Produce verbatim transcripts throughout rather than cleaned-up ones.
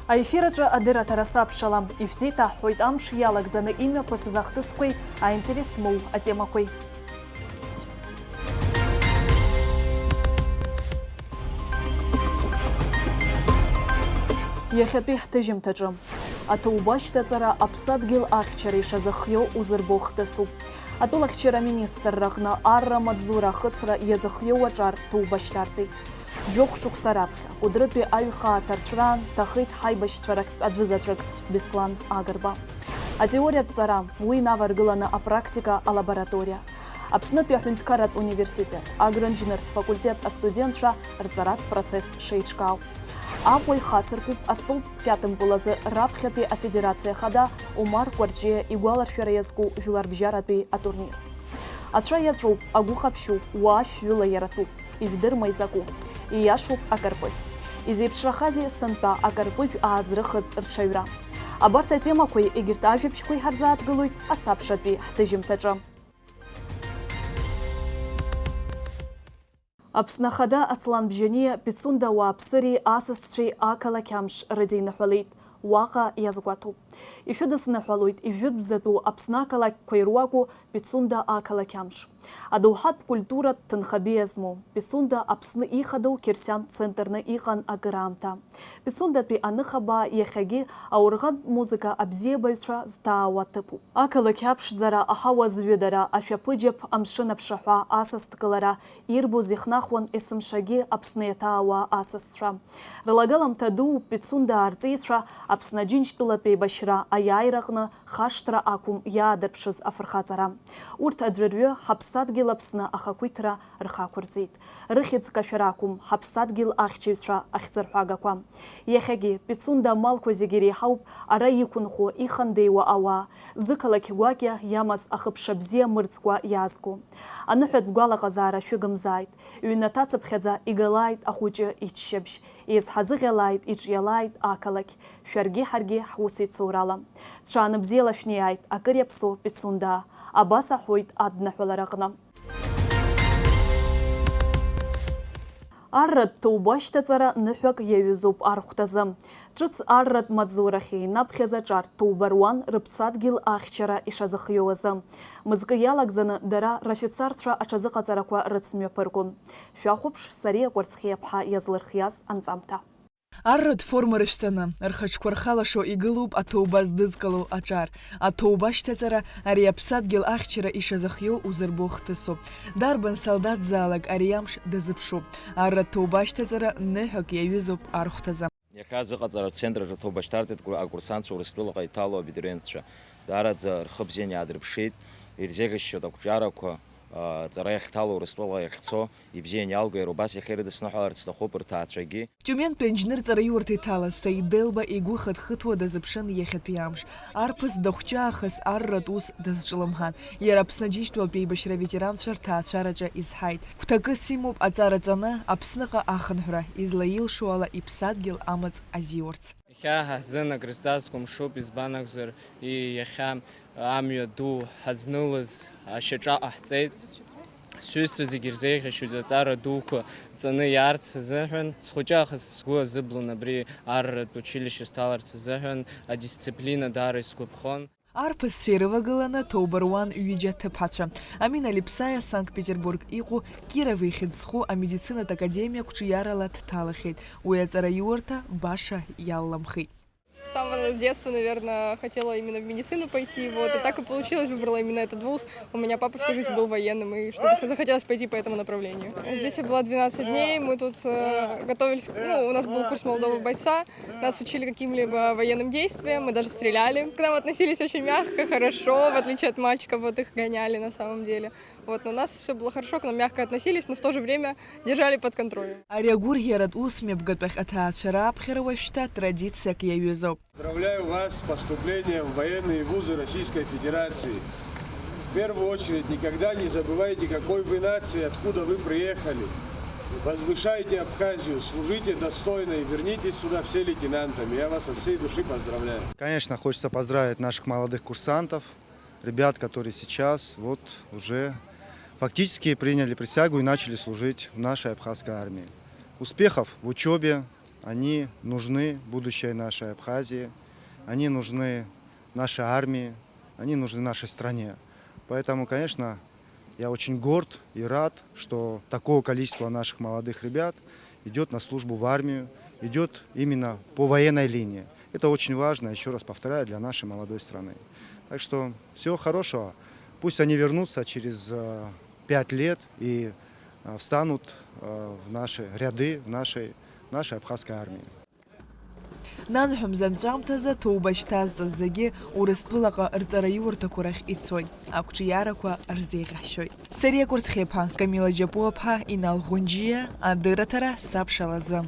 Аефир аҿы адырраҭара сабшалам, ишәзеиҭаҳҳәоит амш иалагӡаны имҩаԥысыз ахҭысқәеи аинтерес змоу атемақәеи. Иахьатәи ҳҭыжьымҭаҿы. Аҭоуба ашьҭаҵара аԥсадгьыл ахьчара ишазыхиоу узырбо хҭысуп. Атәылахьчара аминистрра аҟны арра амаҵзура ахысра иазыхиоу аҿар ҭоуба шьҭарҵеит. Жәохә шықәса раԥхьа, Кәыдрытәи аҩхаа ҭарцәраан дҭахеит ҳаибашьцәа рахьтә аӡәызаҵәык Беслан Агрба. Атеориатә ҵара, уи инаваргыланы апрактика алабораториа. Аԥснытәи аҳәынҭқарратә университет агроинженертә факультет астудентцәа рҵаратә процесс шеиҿкаау. Аҟәа ихацыркуп астолтә кьатымпыл азы раԥхьатәи афедерациа ахада Омар Кәарҷиа игәаларшәара иазку жәларбжьаратәи атурнир. Ацәа иаҵәоуп, агәы ҟаԥшьуп, уаа шәҩыла иаратәуп, ижәдырма изакәу? Ииашоуп акарпыжә. Изеиԥшрахазеи сынтәа акарпыжә аазрыхыз рҽаҩра? Абарҭ атемақәеи егьырҭ ажәабжьқәеи ҳарзааҭгылоит асабшатәи ҳҭыжьымҭаҿы. Аԥсны Ахада Аслан Бжьаниа Пицунда ауааԥсыреи асасцәеи ақалақь амш рыдиныҳәалеит. Уаҟа иазгәаҭоуп. Ишәыдысныҳәалоит ижәытәӡатәу Аԥсны ақалақьқәа ируаку Пицунда ақалақь амш. Адоуҳатә культуратә ҭынхабиа змоу Пицунда Аԥсны ихадоу қьырсиантә центрны иҟан акыраамҭа. Пицундатәи аныхабаа иахьагьы аурӷантә музыка абзиабаҩцәа зҭаауа ҭыԥуп. Ақалақь аԥшӡара, аҳауа зҩыдара, ашәаԥыџьаԥ, амшын аԥшаҳәа, асасдкылара, ирбоз ихнахуан есымшагьы Аԥсны иаҭаауа асасцәа. Рлагаламҭа дууп Пицунда арҵеицәа Аԥсны Аџьынџьтәылатә еибашьра аиааираҟны хашҭра ақәым иаадырԥшыз афырхаҵара. Урҭ аӡәырҩы ҳаԥсадгьыл Аԥсны ахақәиҭра рхы ақәырҵеит. Рыхьӡ кашәар акәым, ҳаԥсадгьыл ахьчаҩцәа ахьӡырҳәагақәа. Иахьагьы Пицунда амалқәа зегьы иреиҳауп ара иқәынхо, ихандеиуа ауаа, зықалақь гәакьа иамаз ахыԥша бзиа мырӡкәа иаазго. Аныҳәатә гәалаҟазаара шәыгымзааит. Ҩнаҭацыԥхьаӡа игалааит ахәыҷы иччабжь, еизҳазыӷьалааит, иҿиалааит ақалақь, шәаргьы ҳаргьы ҳус еицоурала. Ҽаанбзиала шәнеиааит, акыр иаԥсоу Пицунда, абас аҳәоит адныҳәалараҟны. Арратә ҭоуба ашьҭаҵара ныҳәак иаҩызоуп архәҭазы. Ҿыц арратә маҵзурахь еинаԥхьаз аҿар ҭоуба руан рыԥсадгьыл ахьчара ишазыхиоу азы. Мызкы иалагӡаны дара рашәыцарцәа аҽазыҟаҵарақәа рыцмҩаԥыргон. Шәахәаԥш, Сариа Кәарцхиаԥҳа иазлырхиаз анҵамҭа. Арратә форма рышәҵаны, рхаҿқәа рхалашо игылоуп аҭоуба здызкыло аҿар. Аҭоуба ашьҭаҵара ари аԥсадгьыл ахьчара ишазыхиоу узырбо хҭысуп. Дарбан солдаҭзаалак ари амш дазыԥшуп. Арратә ҭоуба ашьҭаҵара ныҳәак иаҩызоуп архәҭазы. Иахьа азыҟаҵаратә центр аҿы аҭоуба шьҭарҵеит акурсантцәа Урыстәылаҟа иҭало абитуриентцәа. Даараӡа рхы бзианы иаадырԥшит, ирзеиӷьасшьоит ақәҿиарақәа, аҵара иахьҭало, Урыстәылаҟа иахьцо, ибзианы иалгар, убас иахьа ирыдысныҳәаларц сҭахуп рҭаацәагьы. Тиументәи анџьнырҵара иурҭа иҭалаз Саид Делба игәы хыҭхыҭуа дазыԥшын иахьатәи амш. Арԥыс дахәҷаахыс арратә ус дазҿлымҳан. Иара Аԥсны Аџьынџьтәылатә еибашьра аветеранцәа рҭаацәараҿы изҳаит. Гәҭакыс имоуп аҵара ҵаны Аԥсныҟа ахынҳәра, излаилшо ала иԥсадгьыл амаҵ азиурц. Иахьа ҳзын акрызҵазкуа мшуп, избан акәзар, и-, иахьа амҩа ду ҳазнылаз ашьаҿа ҟаҳҵеит. Сҩызцәа зегьы ирзеиӷьасшьоит аҵара дуқәа ҵаны иаарц азыҳәан. Схәыҷы аахыс сгәы азыблон абри арратә училище сҭаларц азыҳәан, адисциплина даара исгәаԥхон. Арԥысцәа ирывагыланы ҭоуба руан ҩыџьа аҭыԥҳацәа. Амина Алиԥсаиа Санкт-Петербург иҟоу Киров ихьӡ зху амедицинатә академиа қәҿиарала дҭалахьеит. Уи аҵараиурҭа баша иалламхеит. С самого детства, наверное, хотела именно в медицину пойти, вот, и так и получилось, выбрала именно этот вуз. У меня папа всю жизнь был военным, и что-то захотелось пойти по этому направлению. Здесь я была двенадцать дней, мы тут э, готовились, ну, у нас был курс молодого бойца, нас учили каким-либо военным действиям, мы даже стреляли. К нам относились очень мягко, хорошо, в отличие от мальчиков, вот их гоняли на самом деле. Вот, но у нас все было хорошо, к нам мягко относились, но в то же время держали под контролем. Ари агәырӷьаратә ус мҩаԥгатәахь аҭаацәа рааԥхьара уажәшьҭа традициак иаҩызоуп. Поздравляю вас с поступлением в военные вузы Российской Федерации. В первую очередь, никогда не забывайте, какой вы нации, откуда вы приехали. Возвышайте Абхазию, служите достойно и вернитесь сюда все лейтенантами. Я вас от всей души поздравляю. Конечно, хочется поздравить наших молодых курсантов, ребят, которые сейчас вот уже фактически приняли присягу и начали служить в нашей абхазской армии. Успехов в учёбе, Они нужны будущей нашей Абхазии, они нужны нашей армии, они нужны нашей стране. Поэтому, конечно, я очень горд и рад, что такое количество наших молодых ребят идет на службу в армию, идет именно по военной линии. Это очень важно, еще раз повторяю, для нашей молодой страны. Так что всего хорошего. Пусть они вернутся через э, пять лет и э, встанут э, в наши ряды, в нашей, нашей абхазской армии. Нанҳәа мза анҵәамҭазы ҭоуба шьҭазҵаз зегьы Урыстәылаҟа рҵараиурҭақәа рахь ицоит, ақәҿиарақәа рзеиӷьаҳшьоит. Сариа Кәарцхиаԥҳа, Камила Џьапуаԥҳа, Инал Ӷәынџьиа, адырраҭара сабшалазы.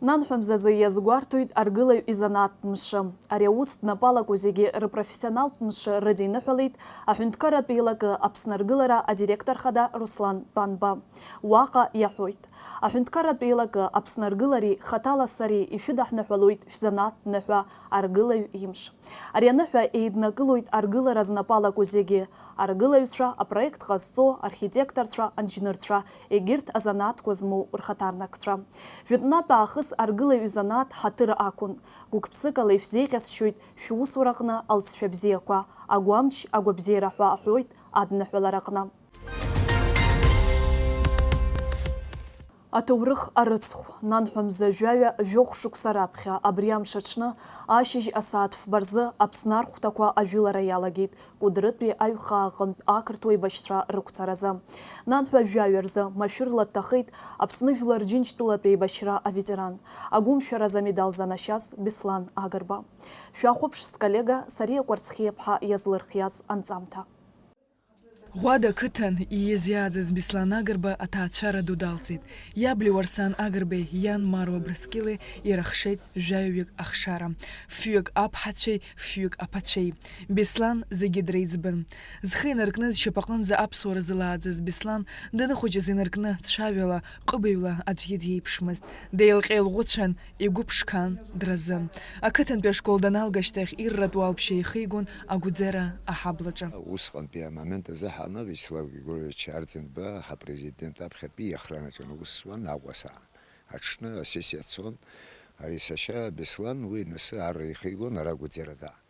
Нанҳәа мзазы иазгәарҭоит аргылаҩ изанааҭтә мшы. Ари аус днапалаку зегьы рпрофессионалтә мшы рыдиныҳәалеит аҳәынҭқарратә еилакы Аԥсны аргылара адиректор хада Руслан Банба. Уаҟа иаҳәоит, аҳәынҭқарратә еилакы Аԥсны аргылареи хаҭала сареи ишәыдаҳныҳәалоит шәзанааҭтә ныҳәа аргылаҩ имш. Ари аныҳәа еиднакылоит аргылара знапалаку зегьы, аргылаҩцәа, апроект ҟазҵо, архитекторцәа, анџьнырцәа, егьырҭ азанааҭқәа змоу рхаҭарнакцәа. Жәытәнатә аахыс аргылаҩ изанааҭ ҳаҭыр ақәын. Гәык-ԥсыкала ишәзеиӷьасшьоит шәусураҟны алҵшәа бзиақәа, агәамч, агәабзиара ҳәа аҳәоит адныҳәалараҟны. Аҭоурых арыцхә, нанҳәа мза жәаҩа жәохә шықәса раԥхьа абри амш аҽны ашьыжь асааҭ фба рзы Аԥсны архәҭақәа ажәылара иалагеит Кәыдрытәи аҩхаа аҟынтә ақырҭуа еибашьцәа рықәцаразы. Нанҳәа жәаҩа рзы машәырла дҭахеит Аԥсны Жәлар Џьынџьтәылатәи еибашьра аветеран, агәымшәараз амедал занашьаз Беслан Агрба. Шәахәаԥш, сколлега Сариа Кәарцхиаԥҳа иазлырхиаз анҵамҭа. Ӷәада қыҭан ииз иааӡаз Беслан Агрба аҭаацәара ду далҵит. Иаб Леуарсан Агрбеи иан Маруа Брыскьыли ирыхшеит жәаҩаҩык ахшара, фҩык аԥҳацәеи, фҩык аԥацәеи. Беслан зегьы дреиҵбын. Зхы инаркны зшьапаҟынӡа аԥсуара зылааӡаз Беслан даныхәыҷыз инаркны цәаҩала, ҟыбаҩла аӡәгьы диеиԥшмызт. Деилҟьа-еилӷәыцәан, игәы ԥшқан, дразын. Ақыҭантәи ашкол даналга ашьҭахь ирратә уалԥшьа ихигон Агәӡера аҳаблаҿы. Усҟантәи амомент азы ҳаҟны Вячеслав Григорьевич Арӡынба ҳапрезидент аԥхьатәи иахранаҿы аус зуан Аҟәа саан. Аҽны асессиа цон. Ари сашьа Беслан уи нас арра ихигон ара Агәӡера даан.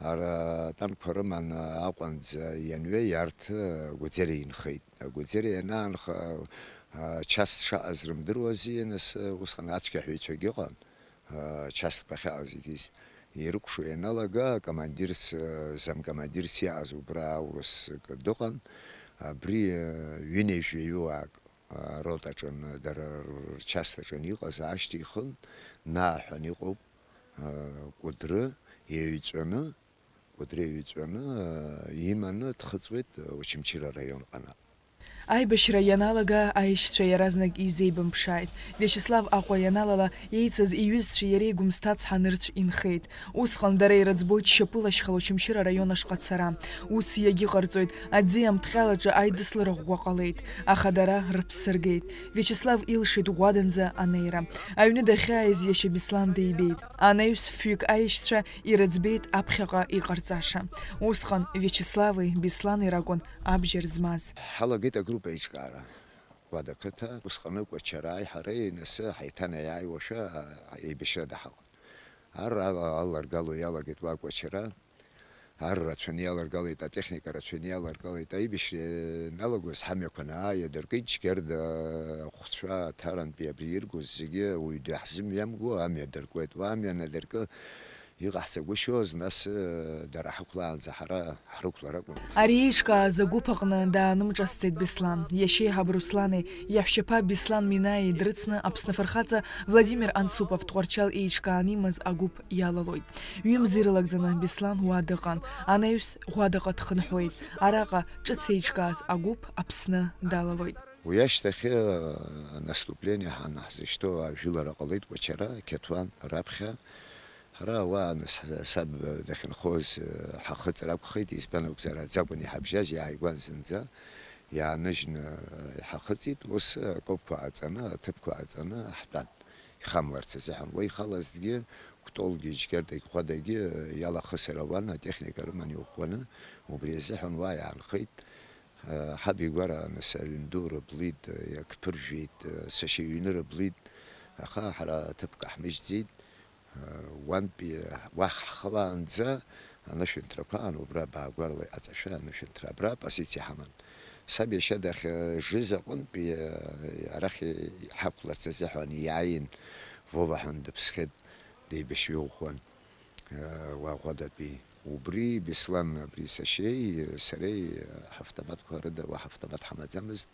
Ара атанкқәа рыман Аҟәанӡа ианҩеи, арҭ Агәӡера инхеит. Агәӡера ианаанха, час дшаҟаз рымдыруази, нас усҟан ацәгьаҳәаҩцәагьы ыҟан, час дԥахьаҟа зегьы ирыкәшо ианалага, командирс, замкомандирс иаҟаз убра аурыс дыҟан, абри ҩынҩажәаҩык ротаҿын, дара рчастаҿын иҟаз, аашьҭихын, нааҳәан иҟоуп, Кәыдры еиҩҵәаны, Кәыдры еиҩҵәаны иманы дхыҵуеит Очамчыра араион ҟанаҟ. Аибашьра ианалага аишьцәа иаразнак изеибамԥшааит. Виачеслав Аҟәа ианалала, еицыз иҩызцәеи иареи Гәымсҭа ацҳа нырцә инхеит. Усҟан дара ирыӡбоит шьапыла ашьхала Очамчыра араион ашҟа ацара. Ус иагьыҟарҵоит, аӡиа амҭҟьалаҿы аидыслара ӷәӷәа ҟалеит, аха дара рыԥсы ргеит. Виачеслав илшеит Ӷәаданӡа анеира. Аҩны дахьааиз иашьа Беслан дибеит. Анаҩс фҩык аишьцәа ирыӡбеит аԥхьаҟа иҟарҵаша. Усҟан Виачеслави Беслани ракәын абџьар змаз. Ҳалагеит агруппа аиҿкаара. Ӷәада қыҭа, усҟанык Кәачарааи ҳареи нас ҳаиҭанеиааиуашәа еибашьрада ҳаҟан. Ар ала-, аларгало иалагеит уа Кәачара. Ар рацәаны иаларгалеит, атехника рацәаны иаларгалеит. Аибашьра ианалагоз ҳамҩақәа анааи адыркит, Џьгьарда ахәцәа Аҭарантәи абри иргоз зегьы уаҩ даҳзымҩамго амҩа дыркуеит. Уа амҩа анадыркы, иҟаҳҵагәышьоз, нас, дара ҳақәлаанӡа ҳара ҳрықәлар акәын. Ари еиҿкааз агәыԥ аҟны даанымҿасҵеит Беслан. Иашьеиҳаб Руслани иаҳәшьаԥа Беслан Минаии дрыцны Аԥсны афырхаҵа Владимир Ансупов Тҟәарчал еиҿкааны имаз агәыԥ иалалоит. Ҩымз ирылагӡаны Беслан уа дыҟан. Анаҩс Ӷәадаҟа дхынҳәуеит. Араҟа ҿыц еиҿкааз агәыԥ Аԥсны далалоит. Уи ашьҭахьы анаступление ҳанаҳзышьҭоу ажәылара ҟалеит Кәачара, Қьаҭуан раԥхьа. Ҳара уа нас саб дахьынхоз ҳахыҵыр акәхеит, избан акәзар, аӡакәын иҳабжьаз иааигәан зынӡа, иааныжьны иҳахыҵит, ус акопқәа ҟаҵаны, аҭыԥқәа ҟаҵаны ҳтәан, ихамларц азыҳәан. Уа ихалазҭгьы, Кәтолгьы, Џьгьардагь, Ӷәадагьы иалахысыр ауан, атехника рыман иӷәӷәаны, убри азыҳәан уа иаанхеит. Ҳабигәара, нас, аҩн ду рыблит, иагьԥыржәеит, сашьа иҩны рыблит, аха ҳара ҭыԥк ҳмыжьӡеит. Уантәи уахь ҳхылаанӡа анышәынҭрақәа аан, убра баагәарала иҟаҵашәа анышәынҭра абра апозициа ҳаман. Саб иашьа дахьжыз аҟынтәи арахь иҳақәларц азыҳәан иааин, Вова ҳәа дыԥсхьеит, деибашьҩы ӷәӷәан. Уаӷәадатәи. Убри Беслан, абри сашьеи сареи ҳавтоматқәа рыда, уаҳа автомат ҳамаӡамызт,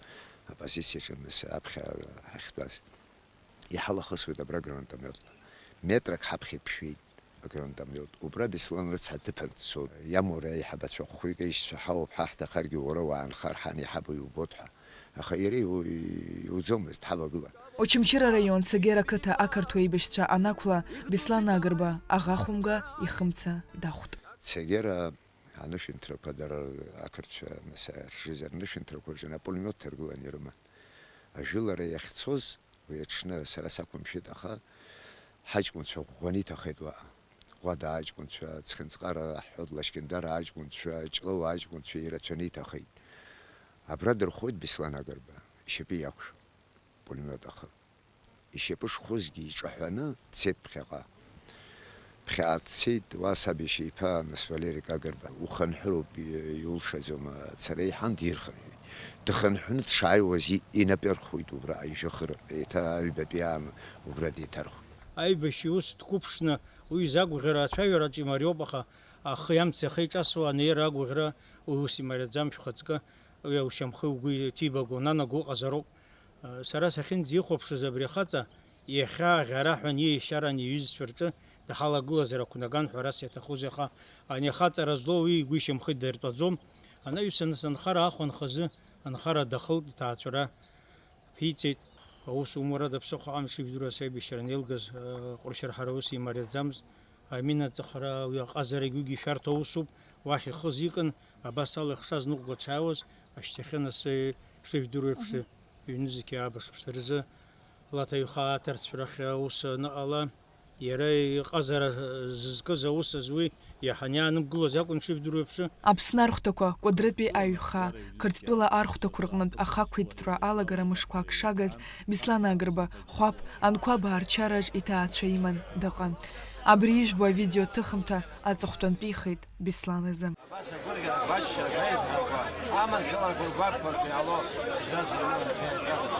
апозициаҿы нас аԥхьа ҳахьтәаз. Иҳалахысуеит абра гранатомиотла. Метрак ҳаԥхьа иԥжәеит агранатомиот. Убра Беслан рыцҳа дыԥан дцон. Иамоур аиҳабацәа хәҩык аишьцәа ҳауп, ҳа ҳҭахаргьы уара уаанхар, ҳан иҳабу иубоит ҳәа. Аха иара иу-, иуӡомызт, ҳавагыла. Очамчыра араион Цегера қыҭа ақырҭуа еибашьцәа анақәла, Беслан Агрба аӷа хәымга ихымца дахәт. Цегера анышәынҭрақәа дара ақырҭцәа нас ахьжыз анышәынҭрақәа рҿы апулемиот ҭаргыланы ирыман. Ажәылара иахьцоз уи аҽны сара сақәымшәеит, аха ҳаҷкәынцәа ӷәӷәаны иҭахеит уаҟа. Ӷәада аҷкәынцәа, Цхинҵҟара ҳҳәоит, Лашькьындара аҷкәынцәа, Ҷлоу аҷкәынцәа ирацәаны иҭахеит. Абра дырхоит Беслан Агрба, ишьапы иақәшәо, пулемиот ахы. Ишьапы шхозгьы иҿаҳәаны дцеит ԥхьаҟа. Ԥхьаҟа дцеит, уа саб иашьа иԥа, нас, Валерик Агрба. Ухынҳәыроуп, и-, иулшаӡом, ацара иҳан дирхынҳәит. Дхынҳәны дшааиуаз и-, инапы ирхәоит убра аижәыхыр, еиҭа аҩбатәи аан убра деиҭархәеит. Аибашьҩы ус дқәыԥшны, уи изы агәаӷьра ацәажәараҿы имариоуп, аха ахи амци ахеиҿасуа анеира агәаӷьра уи ус имариаӡам, шәхаҵкы, уи аушьамхы угәы иҭибаго, нанаго ыҟазароуп. Сара сахьынӡаихәаԥшыз абри ахаҵа, иахьа аӷьараҳәа иеишьаран иҩызцәа рҿы дахалагылазар ақәнаган ҳәарас иаҭахузеи, аха ани ахаҵара злоу уи игәы ишьамхы идиртәаӡом. Анаҩсан анхара аахәан хазы анхара дахылт, иҭаацәара ԥиҵеит. Аус умура даԥсыхәа амш ижәдыруа саибашьра анеилгаз, ҟәрышьарҳара ус имариаӡамызт. Амина аҵахара уи аҟазарагьы уигьы ишәарҭоу усуп, уахь ихы зикын, абас ала ихшаз ныҟәга дшааиуаз, ашьҭахьы нас, ишыжәдыруа еиԥш, ҩнызқьи ааба шықәса рзы Лаҭа аҩхаа аҭарцә рахь аус аныҟала, иара иҟазара зызкыз аус азы уи иаҳаны иаанымгылоз акәын, ишыжәдыруа еиԥш. Аԥсны архәҭақәа, Кәыдрытәи аҩхаа, Қырҭтәыла архәҭақәа рҟнытә ахақәиҭтәра алагара мышқәак шагаз, Беслан Агрба, Хәаԥ, Анқәабаа рчараҿ иҭаацәа иман дыҟан. Абри ижәбо авидео ҭыхымҭа аҵыхәтәантәихеит Беслан изы. Абас агәырӷьара гәаҷҷа агәеизҳарақәа, аманшәалақәа ргәаԥқәа рҿы иаало жьра змоу анцәа иаҵәахит.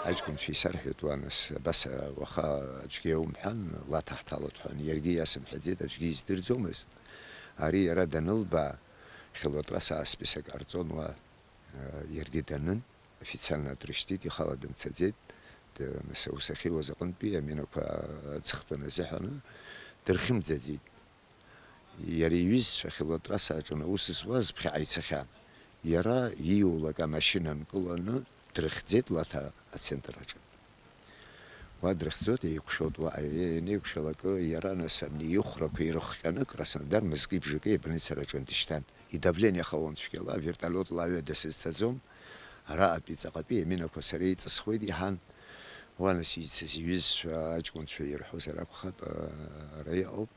Аҷкәынцәа исарҳәеит уа, нас, абас, уаха аӡәгьы иаумҳәан, Лаҭа ҳҭалоит ҳәа. Иаргьы иасымҳәаӡеит, аӡәгьы издырӡомызт. Ари иара данылбаа, Хьылуа трасса асписок ҟарҵон уа. Иаргьы данын, официально дрышьҭит, ихала дымцаӡеит. Д-, нас аус ахьиуаз аҟынтәи аминақәа аҵыхәтәан азыҳәаны дырхьымӡаӡеит. Иара иҩызцәа Хьылуа трасса аҿы аус зуаз ԥхьаҟа ицахьан. Иара ииулак амашьына нкыланы дрыхьӡеит Лаҭа ацентр аҿы. Уа дрыхьӡоит, еиқәшәоит уаҟа, ианеиқәшәалакы, иара нас абни ихәрақәа ирыхҟьаны Краснодар мызки-бжаки абольницараҿы дышьҭан. Идавлениа хауан цәгьала, авертолиотла аҩада сызцаӡом. Араҟатәи ҵаҟатәи аминақәа сара иҵысхуеит иҳан. Уа нас ицыз иҩызцәа, аҷкәынцәа ирҳәозар акәхап, ара иҟоуп.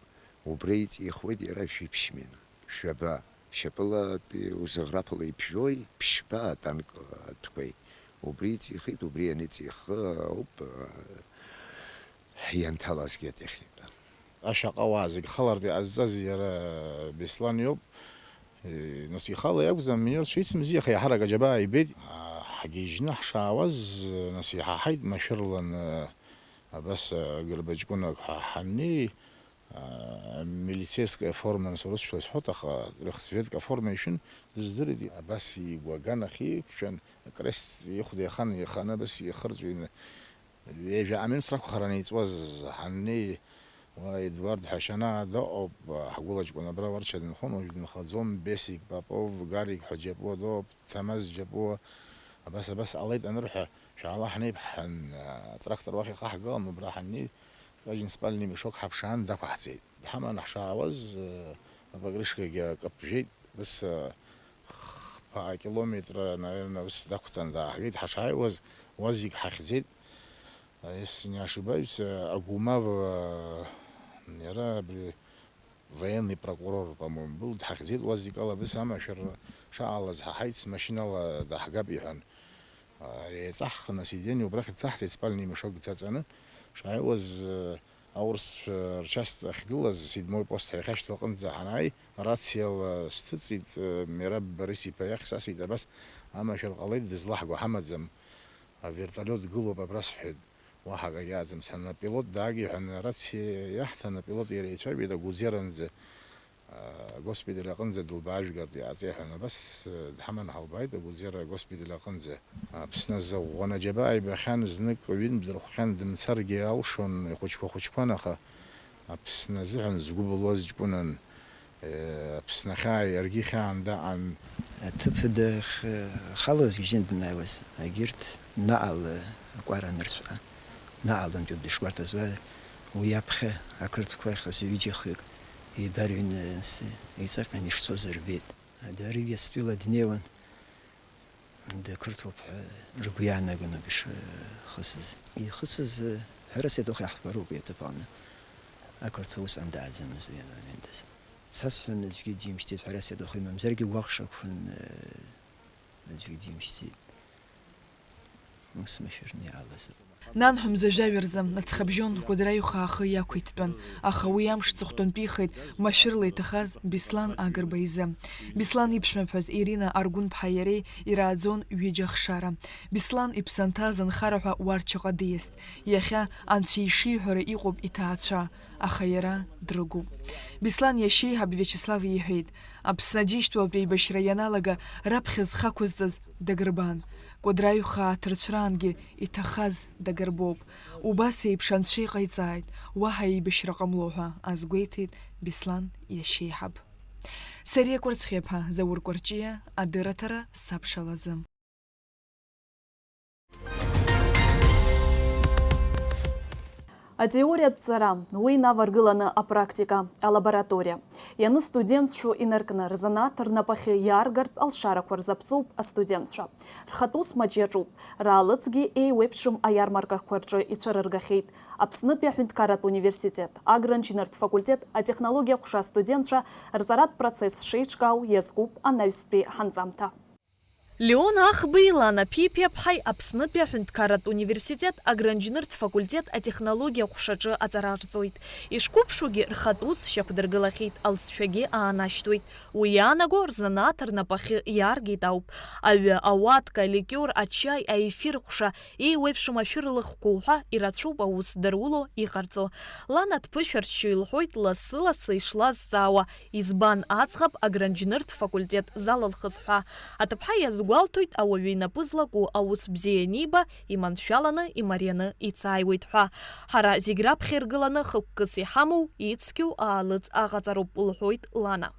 Убра иҵихуеит иара жәиԥшь мина. Шәаба, шьапылатәи узыӷраԥало иԥжәои, ԥшьба атанк атәқәеи. Убри иҵихит, убри ианиҵихы ауп, ианҭалазгьы атехника. Ашьаҟауаа зегь халартә иҟазҵаз иара Беслан иоуп. Нас ихала иакәӡам, минерцәа ицымзи, аха иаҳарак аџьабаа ибеит. Ҳгьежьны ҳшаауаз, нас иҳаҳаит машәырланы, абас Гырбаҷкәынак ҳәа ҳаннеи, милицейская форма, нас урысшәала исҳәоит, аха трёхцветка форма ишәын, дыздырит. Абас игәы аганахь иқәшәан, акрест ихәда иахан, иханы абас ихырҵәины, ҩажәа аминуҭ ракәхарын иҵуаз, ҳаннеи, уа Едуард ҳәа шьанаа дыҟоуп, ҳгәылаҷкәын абра уарча дынхон, уажә дынхаӡом, Бесик Попов, Гарик ҳәа џьапуа дыҟоуп, Ҭамаз џьапуа, абас, абас ҟалеит анырҳәа, шәаала ҳнеип ҳҳәан, атрактор уахь ихаҳгалан, убра ҳаннеи, скажем, спальный мешок ҳаԥшаан дақәаҳҵеит. Дҳаман ҳшаауаз, апокрышкагьы акы ԥжәеит, ус, хԥа километра, наверное, ус дақәҵан дааҳгеит. Ҳашааиуаз, уазик ҳахьӡеит. Если не ошибаюсь, Агумав, иара абри Военный прокурор, по-моему, был, дҳахьӡеит уаз икала, абас амашәыр шаалаз ҳаҳаит, смашьынала даҳгап иҳәан. Еиҵаҳхын асидиани убрахь дцаҳҵеит, спальный мешок дҭаҵаны. Шааиуаз, аурысцәа рчасть ахьгылаз, седьмой пост ҳәа иахьашьҭоу аҟынӡа ҳанааи, рациала сҭыҵит, Мераб Борис-иԥа иахь сасит, абас амашәыр ҟалеит, дызлаҳго ҳамаӡам, авертолиот гылоуп абра сҳәеит, уаҳа акагьы ааӡам сҳәан, апилот даагеи ҳәа арациа иаҳҭан, апилот иара ицәажәеит Агәыӡеранӡа. Агоспиталь аҟынӡа дылбаажәгартә иааҵеиҳәан, абас, э, дҳаман ҳалбааит Агәыӡера агоспиталь аҟынӡа. Аԥсны азы ӷәӷәаны аџьабаа ибахьан, знык ҩынтә дырхәхьан, дымцаргьы алшон, ихәыҷқәа хәыҷқәан, аха Аԥсны азыҳәан згәы былуаз ҷкәынан, э, Аԥсны ахьаа иаргьы ихьаан даҟан. Аҭыԥ дахьхалоз гьежьын дымааиуаз, агьырҭ наҟ ала акәара анырцәҟа, наҟ алантәи дышгәарҭаз, уа уи аԥхьа ақырҭқәа хазы ҩыџьа-хҩык еибарыҩны, нас, иҵаҟьан ишцоз рбеит. Даргьы астәыла днеиуан, дақырҭуп ҳәа ргәы иаанагон ауп ишхысыз. Ихысыз, ҳәарас иадоух иаҳҳәароуп уи аҭыԥ аҟны. Ақырҭуа усҟан дааӡамызт уи амомент азы. Дсасҳәон, аӡәгьы димшьҭит, ҳәарас иадоух, имамзаргьы гәаҟ шақәын, аӡәгьы димшьҭит. Ус машәырны иаалаз. Нанҳәа мза жәаҩа рзы аҵхабжьон Кәыдры аҩхаа ахы иақәиҭтәын, аха уи амш ҵыхәтәантәихеит машәырла иҭахаз Беслан Агрба изы. Беслан иԥшәмаԥҳәыс Ирина Аргәынԥҳа иареи ирааӡон ҩыџьа ахшара. Беслан иԥсы анҭаз анхара ҳәа Уарчаҟа диаст. Иахьа анцәа ишиҳәара иҟоуп иҭаацәа, аха иара дрыгуп. Беслан иашьеиҳаб Виачеслав иҳәеит, Аԥсны Аџьынџьтәылатә еибашьра ианалага раԥхьа зхы ақәызҵаз дагрбан. Кәыдры аҩхаа аҭырцәраангьы иҭахаз дагрбоуп. Убас еиԥш анцәа иҟаиҵааит, уаҳа еибашьра ҟамло ҳәа азгәеиҭеит Беслан иашьеиҳаб. Сариа Кәарцхиаԥа, Заур Кәарҷиа, адырраҭара сабшалазы. Атеориатә ҵара, уи инаваргыланы апрактика, алабораториа. Ианыстудентцәоу инаркны, рзанааҭ рнапахьы иааргартә алшарақәа рзаԥҵоуп астудентцәа. Рхатә ус маҷ иаҿуп, раалыҵгьы еиуеиԥшым аиармаркақәа рҿы ицәырыргахьеит. Аԥснытәи аҳәынҭқарратә университет, агроинженертә факультет, атехнологиа ҟәша астудентцәа рҵаратә процесс шеиҿкаау иазкуп анаҩстәи ҳанҵамҭа. Леон Ахбеи Лана Ԥиԥиаԥҳаи Аԥснытәи аҳәынҭқарратә университет агроинженертә факультет атехнологиа ҟәшаҿы аҵара рҵоит. Ишқәыԥшугьы, рхатә ус шьақәдыргылахьеит, алҵшәагьы аанашьҭуеит. Уи иаанаго рзанааҭ рнапахьы иааргеит ауп. Аҩы, ауатка, аликиор, ачаи, аефир ҟәша, еиуеиԥшым ашәыр лыхқәоу ҳәа ирацәоуп аус дыруло иҟарҵо. Лана дԥышәарччо илҳәоит, лассы-лассы ишлазҵаауа, избан аӡӷаб агроинженертә факультет залылхыз ҳәа. Аҭыԥҳа иазгәалҭоит, ауаҩы инапы злаку аус бзиа аниба, иманшәаланы, имарианы ицааиуеит ҳәа. Ҳара зегь раԥхьа иргыланы хықәкыс иҳамоу, ицқьоу аалыҵ аҟаҵароуп, лҳәоит Лана.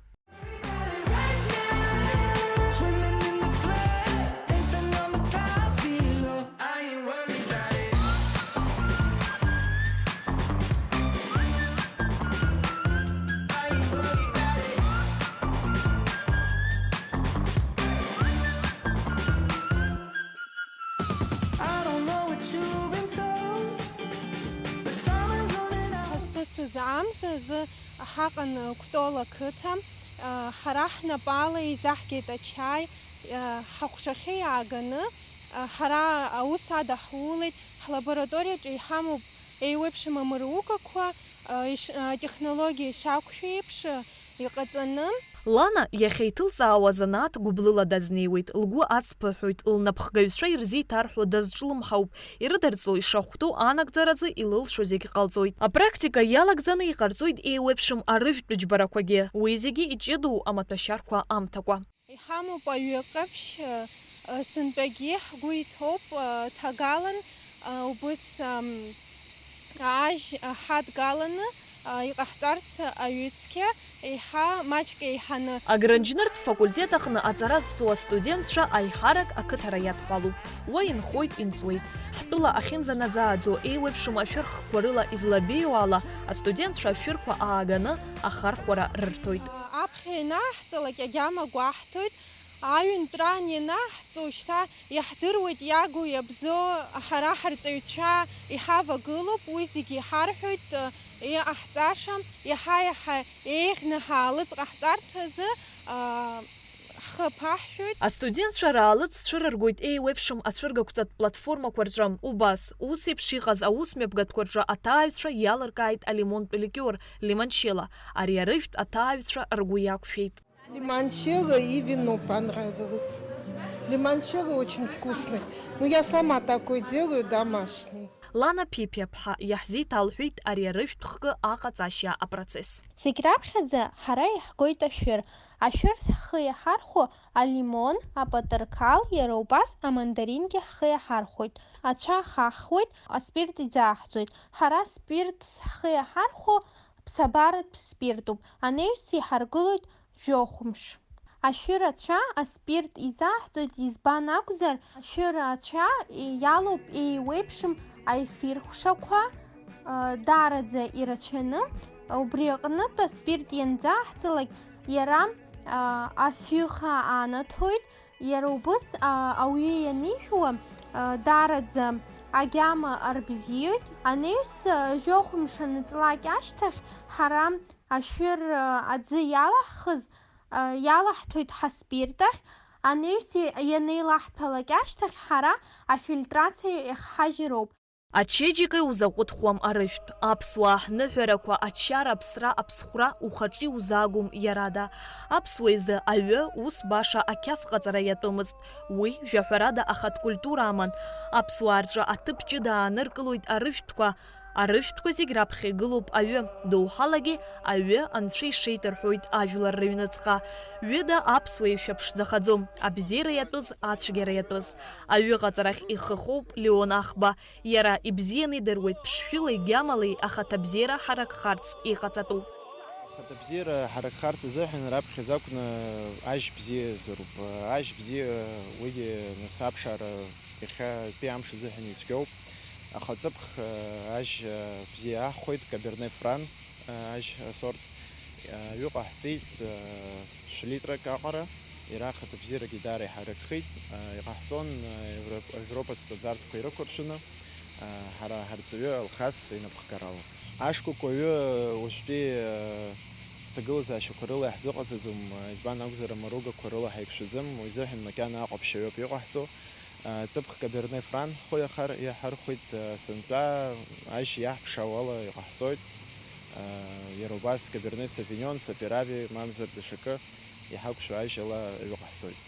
Ҳазҭысыз амза азы ҳаҟан Кәтол ақыҭа. Ҳара ҳнапала еизаҳгеит ачаи, ҳаҟәшахьы иааганы, ҳара аус адаҳулеит, ҳлабораториаҿы иҳамоуп еиуеиԥшым амыругақәа, иш-, атехнологиа ишақәшәо еиԥш, иҟаҵаны. Лана иахьа иҭылҵаауа занааҭ гәыблыла дазнеиуеит, лгәы ацԥыҳәоит, лнапхгаҩцәа ирзеиҭарҳәо дазҿлымҳауп, ирыдырҵо ишахәҭоу анагӡаразы илылшо зегь ҟалҵоит. Апрактика иалагӡаны иҟарҵоит еиуеиԥшым арыжәтә џьбарақәагьы, уи зегьы иҷыдоу амаҭәашьарқәа амҭакәа. Иҳамоуп аҩы ҟаԥшь, сынтәагьы ҳгәы иҭоуп, ҭагалан, убыс, ам, ажь ҳадгаланы, иҟаҳҵарц аҩыцқьа еиҳа маҷк еиҳаны. Агроинженертә факультет аҟны аҵара зҵо астудентцәа аиҳарак ақыҭара иадҳәалоуп. Уа инхоит, инҵуеит. Ҳтәыла ахьынӡанаӡааӡо еиуеиԥшым ашәырхқәа рыла излабеиоу ала, астудентцәа ашәырқәа ааганы ахархәара рырҭоит. Аԥхьа ианааҳҵалак агьама гәаҳҭоит, Аҩынтәра анианаҳҵо, шьҭа иаҳдыруеит иагу иабзоу, ҳара ҳарҵаҩцәа иҳавагылоуп, уи зегьы иҳарҳәоит, иҟаҳҵаша, иаҳа-иаҳа еиӷьны ҳаалыҵ ҟаҳҵарҭазы, ҳхы аԥаҳшәоит. Астудентцәа раалыҵ цәырыргоит еиуеиԥшым ацәыргақәҵатә платформақәа рҿы. Убас, ус еиԥш иҟаз аусмҩаԥгатәқәа рҿы аҭааҩцәа иалыркааит алимонтә ликиор, лимончелло. Ари арыжәтә аҭааҩцәа ргәы иақәшәеит. Лимончелло и вино понравилось. Лимончелло очень вкусный. Ну, я сама такой делаю, домашний. Лана Ԥиԥиаԥҳа иаҳзеиҭалҳәеит ари арыжәтә хкы аҟаҵашьа апроцесс. Зегь раԥхьаӡа ҳара иаҳгоит ашәыр. Ашәыр ҳхы иаҳархәо алимон, апатырқал, иара убас амандарингьы ҳхы иаҳархәоит. Ацәа ахаҳхуеит, аспирт иӡааҳҵоит. Ҳара спиртс ҳхы иаҳархәо ԥсабаратә спиртуп. Анаҩс иҳаргылоит жәохәымш. Ашәыр ацәа аспирт изаҳҵоит, избан акәзар, ашәыр ацәа иалоуп еиуеиԥшым аефирхәшақәа, даараӡа ирацәаны. Убри аҟнытә аспирт ианӡаҳҵалак, иара афҩыха анаҭоит, иара убыс ауаҩы ианижәуа, даараӡа агьама арбзиоит. Анаҩс жәохәымш анаҵлак ашьҭахь ҳара ашәыр аӡы иалаҳхыз, иалаҳҭоит ҳаспирт ахь, анаҩс ианеилаҳҭәалак ашьҭахь ҳара афильтрациа иахҳажьыроуп. Ачеиџьыка иузаҟәыҭхуам арыжәтә. Аԥсуаа ҳныҳәарақәа, ачара, аԥсра, аԥсхәра ухаҿы иузаагом иарада. Аԥсуа изы аҩы ус баша ақьаф ҟаҵара иатәымызт. Уи, жәаҳәарада, ахатә культура аман. Аԥсуаа рҿы аҭыԥ ҷыда ааныркылоит арыжәтәқәа. Арыжәтәқәа зегь раԥхьа игылоуп аҩы, доуҳалагьы аҩы анцәа ишеит рҳәоит ажәлар рыҩныҵҟа. Ҩыда аԥсуа ишәаԥшӡахаӡом, абзиара иатәыз, ацәгьара иатәыз. Аҩы ҟаҵарахь ихы хоуп Леон Ахба. Иара ибзианы идыруеит ԥшшәылеи гьамалеи ахаҭабзиара ҳаракхарц иҟаҵатәу. Ахаҭабзиара ҳаракхарц азыҳәан раԥхьаӡа акәны ажь бзиа азыруп. Ажь бзиа уигьы нас аԥшаара иахьатәи амш азыҳәан ицәгьоуп. Аха ҵыԥх ажь бзиа аҳхәеит, Каберне Фран ажь асорт. Аҩы ҟаҳҵеит шәлитрак аҟара, иара ахаҭабзиарагьы даара иҳаракхеит. Иҟаҳҵон Европа, Европатә стандартқәа ирықәыршәаны, ҳара ҳарҵаҩы Алхас инапхгарала. Ашкәакәа аҩы уажәтәи ҭагылазаашьақәа рыла иаҳзыҟаҵаӡом, избан акәзар, амаругақәа рыла ҳаиқәшәаӡом, уи азыҳәан макьана аҟаԥшь аҩоуп иҟаҳҵо. Ҵыԥх Каберне Фран ҳхы иахар-, иаҳархәеит, сынтәа ажь иаҳԥшаауала иҟаҳҵоит. Иара убас Каберне Совиньон, Саперави, мамзар даҽакы иҳақәшәо ажь ала аҩы ҟаҳҵоит.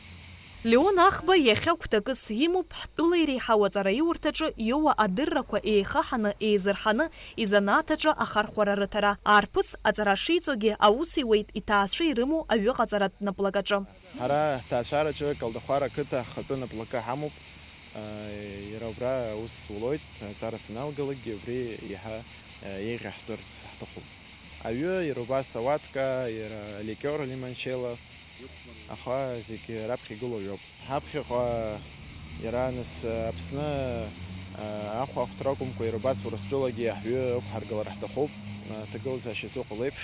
Леон Ахба иахьа гәҭакыс имоуп ҳтәыла иреиҳау аҵараиурҭаҿы иоуа адыррақәа еихаҳаны, еизырҳаны, изанааҭ аҿы ахархәара рыҭара, арԥыс аҵара шиҵогьы аус иуеит иҭаацәа ирымоу аҩыҟаҵаратә наплакаҿы. Ҳара ҳҭаацәараҿы Калдахәара ақыҭа ҳхатәы наплакы ҳамоуп. Иара убра аус зулоит, аҵара саналгалакгьы убри иаҳа еиӷьаҳтәырц ҳҭахуп. Аҩы, иара убас ауатка, иара аликиор лимончелло, аха зегь раԥхьа игылоу ҩоуп. Ҳаԥхьаҟа иара нас Аԥсны ахәаахәҭра акәымкәа, иара убас Урыстәылагьы аҳәҩы ықәҳаргылар ҳҭахуп, аҭагылазаашьа зыҟало еиԥш,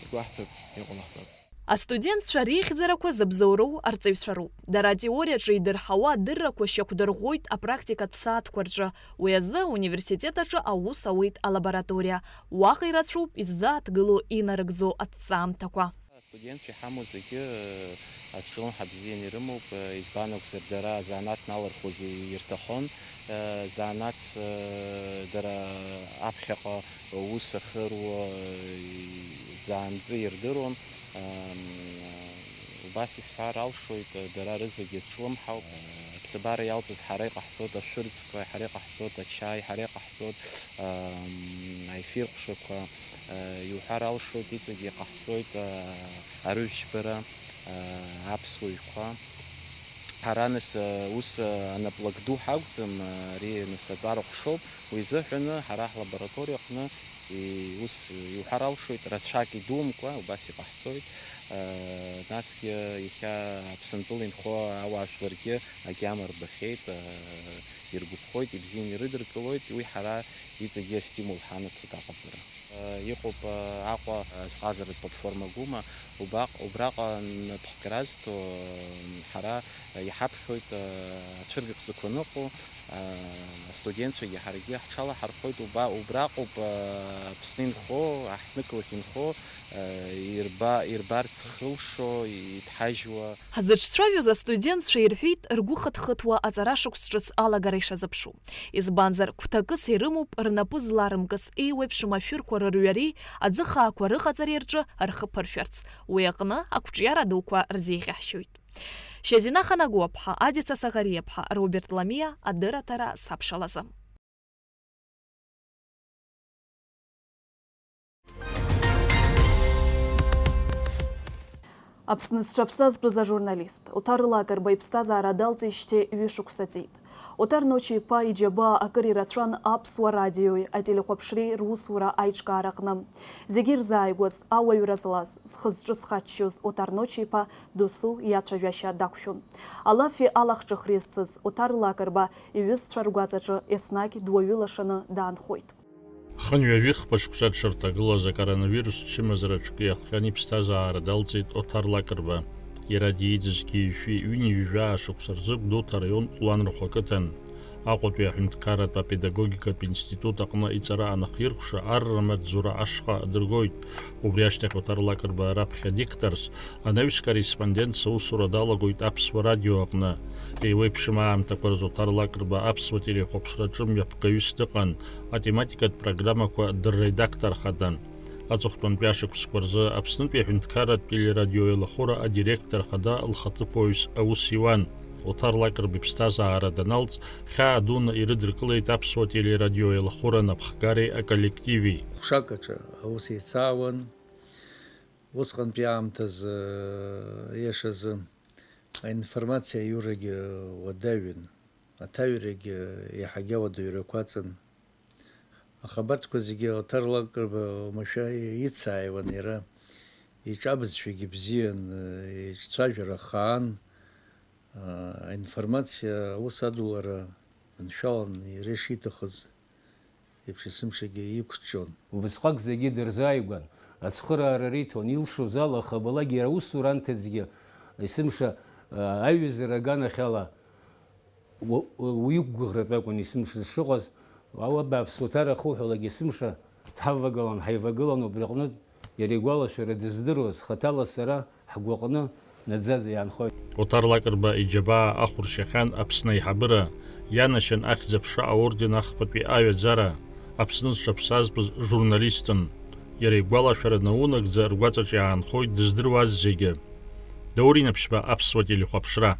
игәаҳҭап, иҟало ҳтәап. Астудентцәа реихьӡарақәа зыбзоуроу арҵаҩцәа роуп. Дара атеориаҿы идырҳауа адыррақәа шьақәдырӷәӷәоит апрактикатә сааҭқәа рҿы. Уи азы ауниверситет аҿы аус ауеит алабораториа. Уаҟа ирацәоуп иззааҭгыло инарыгӡо аҭҵаамҭақәа. Астудентцәа иҳамоу зегьы, э, азҿлымҳа бзианы ирымоуп, э, избан акәзар, дара азанааҭ налырхуаз ирҭахын, э, занааҭс, э, дара аԥхьаҟа аус ахьыруа, э, заанҵы ирдыруан. Ам, убас исҳәар алшоит, э, дара рызегьы зҿлымҳауп. Э, аԥсабара иалҵыз ҳара иҟаҳҵоит, ашәырӡқәа ҳара иҟаҳҵоит, ачаи ҳара иҟаҳҵоит, ам, аефир ҟәшақәа, э, иуҳәар алшоит, иҵегьы иҟаҳҵоит, э, арыжәтә џьбара, э, аԥсуа ҩқәа. Ҳара, нас, э, ус, э, анаплак ду ҳакәӡам, э, ари, нас, аҵара ҟәшоуп, уи изыҳәаны ҳара ҳлабораториа аҟны и-, ус иуҳәар алшоит, рацәак идумкәа, убас иҟаҳҵоит. Э, насгьы иахьа Аԥсынтәыла инхо ауаажәларгьы агьама рбахьеит, э, иргәаԥхоит, ибзианы ирыдыркылоит, уи ҳара иҵегьы астимул ҳанаҭоит аҟаҵара. Э, иҟоуп, э, Аҟәа, э, азҟазаратә платформа Гәыма, Убаҟ-, убраҟа анапхгара азҭо, м, ҳара иҳаԥхьоит, а, ацәыргақәҵақәа ныҟәо, а, астудентцәагьы ҳаргьы ҳҽалаҳархәоит, уба-, убраҟоуп, а, Аԥсны инхо, аҳҭнықалақь инхо, а, ирба-, ирбарц хылшо, иҭҳажьуа. Ҳзыҿцәажәоз астудентцәа ирҳәеит, ргәы хыҭхыҭуа аҵара шықәс ҿыц алагара ишазыԥшу. Избанзар, гәҭакыс ирымоуп рнапы зларымкыз еиуеиԥшым ашәырқәа рырҩареи аӡы хаақәа рыҟаҵареи рҿы рхы ԥыршәарц. Уи аҟны ақәҿиара дуқәа рзеиӷьаҳшьоит. Шьазина Ханагәаԥҳа, Адица Саӷариаԥҳа, Роберт Ламиа, адырраҭара сабшалазы. Аԥсны зҽаԥсазтәыз ажурналист, Оҭар Лакрба иԥсҭазаара далҵижьҭеи ҩышықәса ҵит. Оҭар Ночи-иԥа иџьабаа акыр ирацәан Аԥсуа радиои ателехәаԥшреи русура аиҿкаараҟны. Зегьы ирзааигәаз, ауаҩра злаз, зхы-зҿы зхаччоз Оҭар Ночи-иԥа досу иацәажәашьа дақәшәон. Алафи алахҿыхреи зцыз Оҭар Лакрба иҩызцәа ргәаҵаҿы еснагь дуаҩы лашаны даанхоит. Хынҩажәи хԥа шықәса дшырҭагылаз акоронавирус чымазара аҿкы иахҟьан иԥсҭазаара далҵит Оҭар Лакрба. Иара диит зқьи жәшәи ҩынҩажәи жәаа шықәса рзы Гәдоуҭа араион Ҟәланырхәа ақыҭан. Аҟәатәи аҳәынҭқарратә апедагогикатә институт аҟны иҵара анахиркәша, арра маҵзура ашҟа адыргоит. Убри ашьҭахь Оҭар Лакрба раԥхьа дикторс, анаҩс корреспондентс аусура далагоит Аԥсуа радио аҟны. Еиуеиԥшым аамҭақәа рзы Оҭар Лакрба аԥсуа телехәаԥшраҿы мҩаԥгаҩыс дыҟан, атематикатә программақәа дырредакторхадан. Аҵыхәтәантәи ашықәсқәа рзы Аԥснытәи аҳәынҭқарратә телерадиоеилахәыра адиректор хада лхаҭыԥуаҩс аус иуан. Оҭар Лакрба иԥсҭазаара даналҵ, хьаа дуны ирыдыркылеит аԥсуа телерадиоеилахәыра анапхгареи аколлективи. Ҟәшак аҿы аус еицаауан. Усҟантәи аамҭазы, иашазы, аинформациа аиурагьы уадаҩын, аҭаҩрагьы иаҳагьы ауадаҩрақәа аҵан. Аха абарҭқәа зегьы Оҭар Лакрба уамашәа ицааиуан иара, иҿы абызшәагьы бзиан, иҿцәажәара хаан, аинформациа аус адулара маншәалан иара ишиҭахыз еиԥш есымшагьы иқәҿион. Убасҟак зегьы дырзааигәан, ацхыраара риҭон, илшоз ала хабалак иара усура анҭыҵгьы есымша, а, аиҩызара аганахьала уа-, уа-, уиқәгәыӷратә акәын есымша дшыҟаз, ауа бааԥс уҭараху ҳәа лак есымша дҳавагылан, ҳаивагылан убри аҟнытә. Иара игәалашәара дыздыруаз, хаҭала сара ҳгәаҟны наӡаӡа иаанхоит. Оҭар Лакрба иџьабаа ахәыршьахьан Аԥсны аиҳабыра, ианашьан Ахьӡ-аԥша аорден ахԥатәи аҩаӡара, Аԥсны зҽаԥсазтәыз журналистын. Иара игәалашәара наунагӡа ргәаҵаҿ иаанхоит дыздыруаз зегьы. Даур Инаԥшьба, Аԥсуа телехәаԥшра.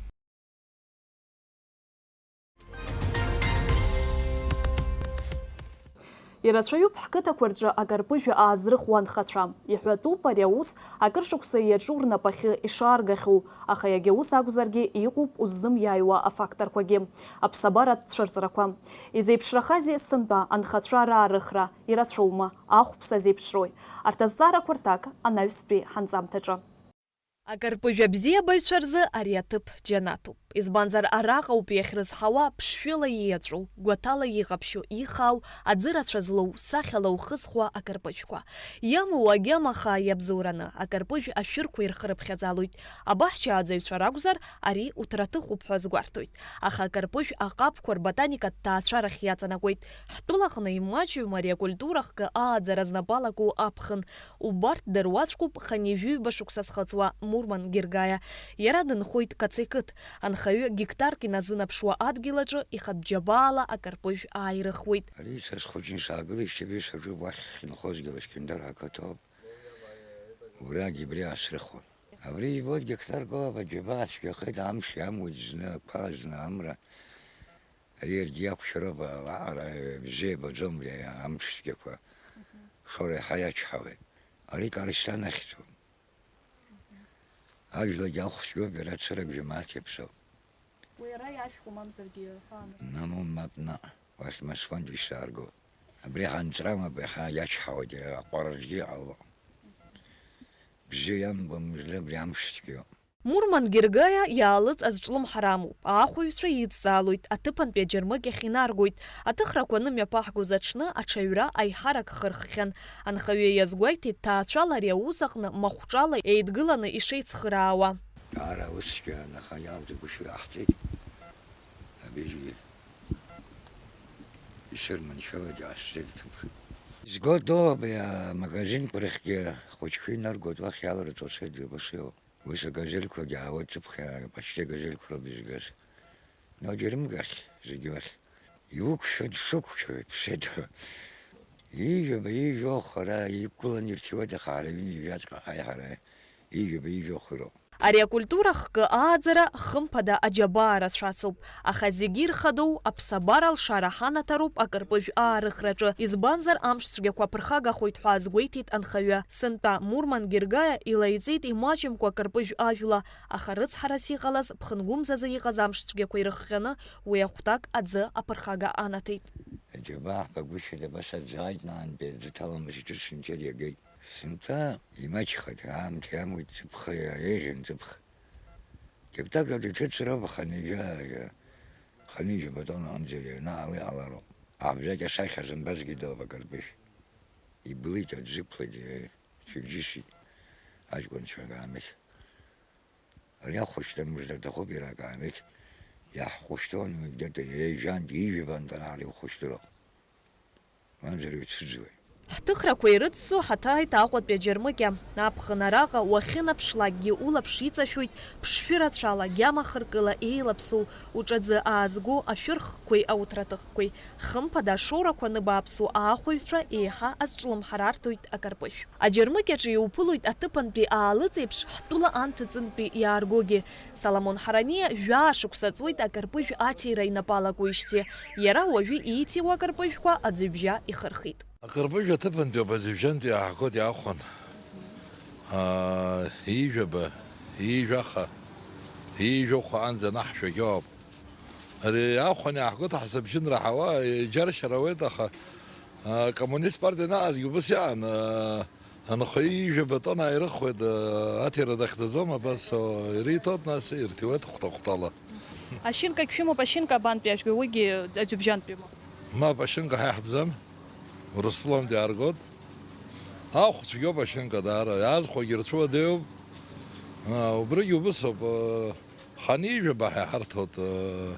Ирацәаҩуп ҳқыҭақәа рҿы акарпыжә аазрыхуа анхацәа. Иҳәатәуп ари аус акыр шықәса иаҿу рнапахьы ишааргахьоу, аха иагьа ус акәзаргьы иҟоуп уззымиааиуа афакторқәагьы, аԥсабаратә цәырҵрақәа. Изеиԥшрахазеи сынтәа анхацәа раарыхра, ирацәоума, ахәԥса зеиԥшрои? Арҭ азҵаарақәа рҭак анаҩстәи ҳанҵамҭаҿы. Акарпыжә абзиабаҩцәа рзы ари аҭыԥ џьанаҭуп. Избанзар, араҟа ауп иахьрызҳауа ԥшшәыла ииаҵәоу, гәаҭала иҟаԥшьу, ихаау, аӡы рацәа злоу, сахьала ухызхуа акарпыжәқәа. Иамоу агьама хаа иабзоураны, акарпыжә ашәырқәа ирхырыԥхьаӡалоит. Абаҳчааӡаҩцәа ракәзар, ари уҭраҭыхуп ҳәа азгәарҭоит. Аха акарпыжә аҟабқәа рботаникатә ҭаацәарахь иаҵанакуеит. Ҳтәылаҟны имаҷҩым ари акультура хкы ааӡара знапы алаку аԥхын. Убарҭ дыруаӡәкуп хынҩажәи ҩба шықәса зхыҵуа Мурман Гергиа. Иара дынхоит Кацеқыҭ. Анхаҩы гектарк иназынаԥшуа адгьыл аҿы ихатә џьабаала акарпыжә ааирыхуеит. Ари са схәыҷны саагылеижьҭеи саҿуп уахь инхозгьы Лашькьындар ақыҭоуп. Убригьы абри аасрыхуан. Абри ибоит гектарк ала џьабаа цәгьахеит, амш иамуит зны ақәа, зны амра. Ари иаргьы иақәшәароуп, аҟара бзиа ибаӡом, ари амш цәгьақәа. Шоура иаҳа иачҳауеит. Ари Карисҭан ахьӡуп. Ажәлагьы ахә цәгьоуп, иара цыракгьы мааҭ иаԥсоуп. Уи ара иашәхәу мамзаргьы ҳәа. Мамоу, мап, наҟ, уахь Москвантәи сааргоит. Абри ҳанҵрама, абри ҳа иачҳауеит, аҟәараҿгьы иҟало. Бзиа иамбо мыжда, абри амш цәгьоуп. Мурман Гергиа иаалыҵ азҿлымҳара амоуп, аахәаҩцәа идҵаалоит, аҭыԥантәи аџьармыкьахь инаргоит. Аҭыхрақәа анымҩаԥаҳгоз аҽны аҽаҩра аиҳарак хырххьан. Анхаҩы иазгәеиҭеит, ҭаацәала ари аус аҟны махәҿала еидгыланы ишеицхыраауа. Ара усгьы анаха иалҵгәышьа иаҳҭеит. Абежьгьы исырманшәалеит, иаасзеиҭ. Изгоит, абри амагазинқәа рахьгьы ахәыҷқәа инаргоит, уахь иаларҵо сеидру башиоуп. Ус агазелқәагьы аауеит, ҵыԥх, почти агазелқәа роуп изгаз. Но џьарымгахь, зегьы уахь. Иуқәшәо дшықәшәо иԥсеит. Ижәаба, ижәохә ара иқәгыланы ирҭиуеит, аха ҳара ҩынҩажәаҵәҟьа ҳаи ҳара ижәаба, ижәохә ироуп. Ари акультура хкы ааӡара, хымԥада, аџьабаа рацәацуп, аха зегьы ирхадоу аԥсабара алшара ҳанаҭароуп акырпыжә аарыхраҿы, избанзар, амш цәгьақәа ԥырхагахоит ҳәа азгәеиҭеит анхаҩы. Сынтәа Мурман Гергиа илаиҵеит имаҷымкәа акырпыжә ажәла, аха рыцҳарас иҟалаз, ԥхынгәымзазы иҟаз амш цәгьақәа ирыхҟьаны, уи ахәҭак аӡы аԥырхага анаҭеит. Аџьабаа ҳбагәышьеит, абас аӡы ааит, нантәи аӡы ҭаламыз иҿыцын, џьара иагеит. Сынтәа имаҷхеит, аамҭа иамуит, ҵыԥх еиӷьын, ҵыԥх. Гектарк рҿы иҭыҵроуп, хынҩажәа, хынҩажәа батон аҟынӡа ианаало иҟалароуп. Абжак асахьа зымбазгьы дыҟоуп акырпыжә. Иблит, аӡы ықәлеит, ицәыбжьысит аҷкәынцәа, акаамеҭ. Ари ахәышәтәра мыжда аҭахуп, иара акаамеҭ. Иаҳхәышәтәуан уи, где-то ҩажәантә, ҩажәи жәаба антәара ара иухәышәтәыроуп. Мамзар ицәыӡуеит. Ҳҭыхрақәа ирыцу ҳаҭааит Аҟәатәи аџьармыкьа. Аԥхын араҟа уахьынаԥшлакгьы улаԥш иҵашәоит, ԥшшәы рацәала, гьама хыркыла еилаԥсоу, уҿаӡы аазго ашәырхқәеи ауҭраҭыхқәеи. Хымԥада, ашоурақәа аныбааԥсу аахәаҩцәа еиҳа азҿлымҳара арҭоит акарпыжә. Аџьармыкьаҿы иуԥылоит аҭыԥантәи аалыҵ еиԥш, ҳтәыла анҭыҵынтәи иааргогьы. Соломон Ҳараниа жәаа шықәса ҵуеит акарпыжә аҭира инапы алакуижьҭеи. Иара уажәы ииҭиуа акарпыжәқәа аӡҩыбжьа ихырхит. Акарпыжә аҭыԥантәи ауп аӡҩыбжьантәи иааҳгоит иаахәан. Аа, ижәаба, ижәаха, ижәохә аанӡа анаҳшәагьы ауп. Ари иаахәан иааҳгоит ҳасабжьынра ҳауа, иџьаршьар ауеит, аха, аа, акоммунист партиа анаҟазгьы убыс иаан, аа, Анхаҩы ижәаба тонна ааирыхуеит, аҭира дахьӡаӡом, абас, ириҭоит, нас ирҭиуеит хәҭа-хәҭала. Ашьынкагь шәымоуп, ашьынка абантәи ажәгәа, уигьы аӡҩыбжьантәимоу? Мап, ашьынка ҳа иаҳтәӡам, Урыстәылантәи иааргоит. Ахә цәгьоуп ашьынка даара, иаазхәагьы рцәыуадаҩуп. А, убригьы убысоуп, а, Ханижәаба ҳәа иҳарҭоит, э,